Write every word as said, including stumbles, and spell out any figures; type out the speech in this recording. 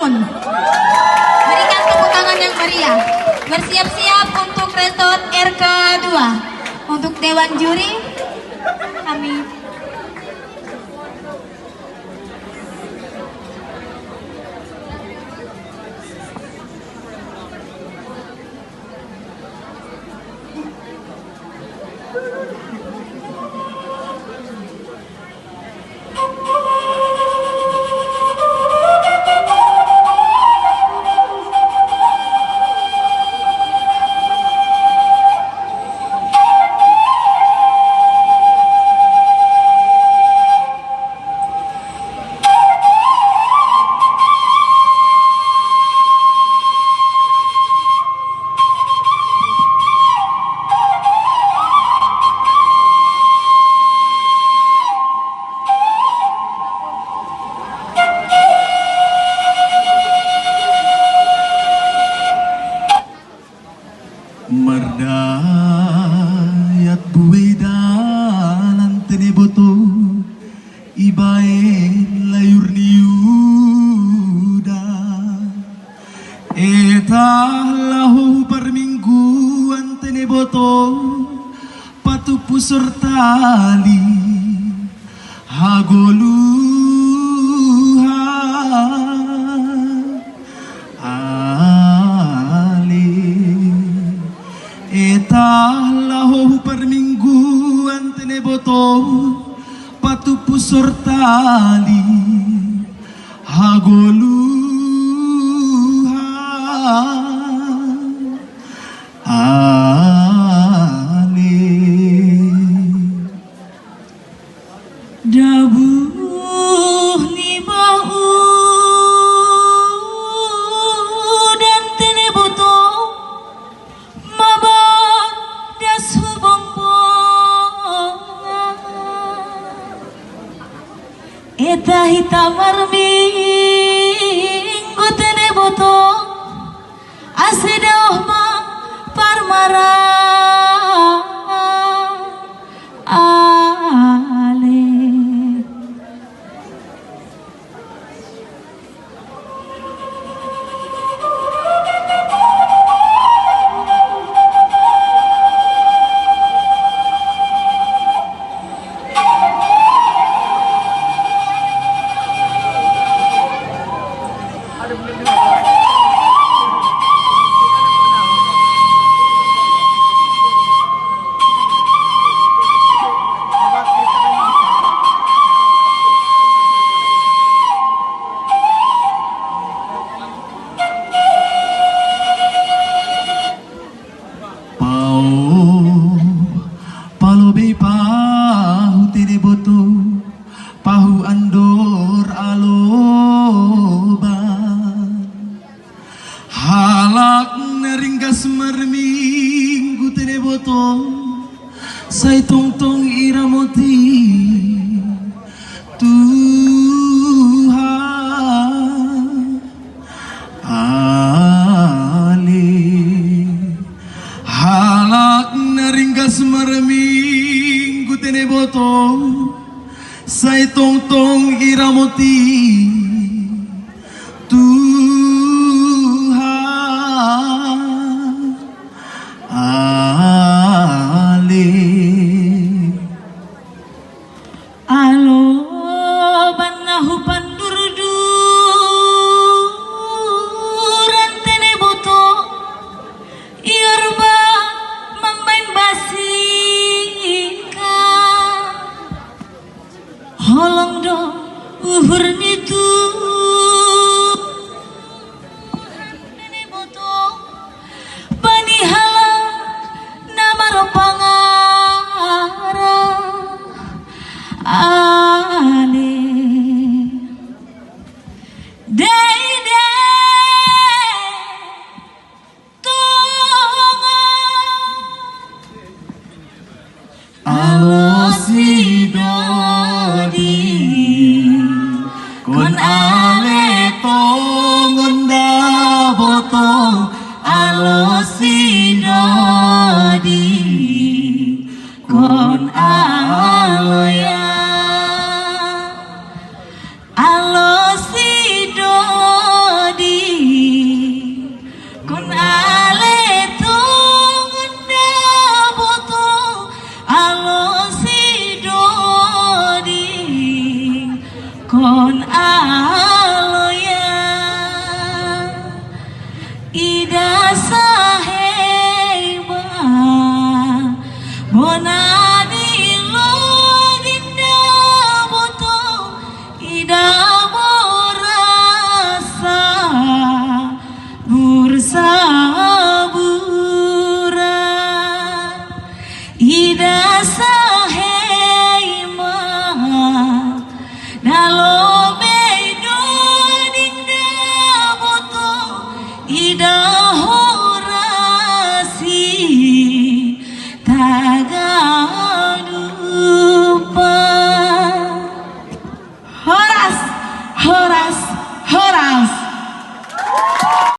Berikan tepuk tangan yang meriah. Bersiap-siap untuk resort R K dua. Untuk dewan juri, kami Mardayat buei dalan tene boto, ibaen layur ni Yuda. Etah laho hu parmingguan tene boto, patupu sortali hagoluhan. Ale, etah laho hu parmingguan tene boto, patupu sortali hagoluhan. Ale. Dabuh ni baudan tene boto, mabadas hu bongkong. Etah hita marminggu tene boto, ase daoh ma parmara. Ale. Pau, palo bei pahu tene boto, pahu andor aloban. Halak na ringgas marminggu tene boto, sai tongtong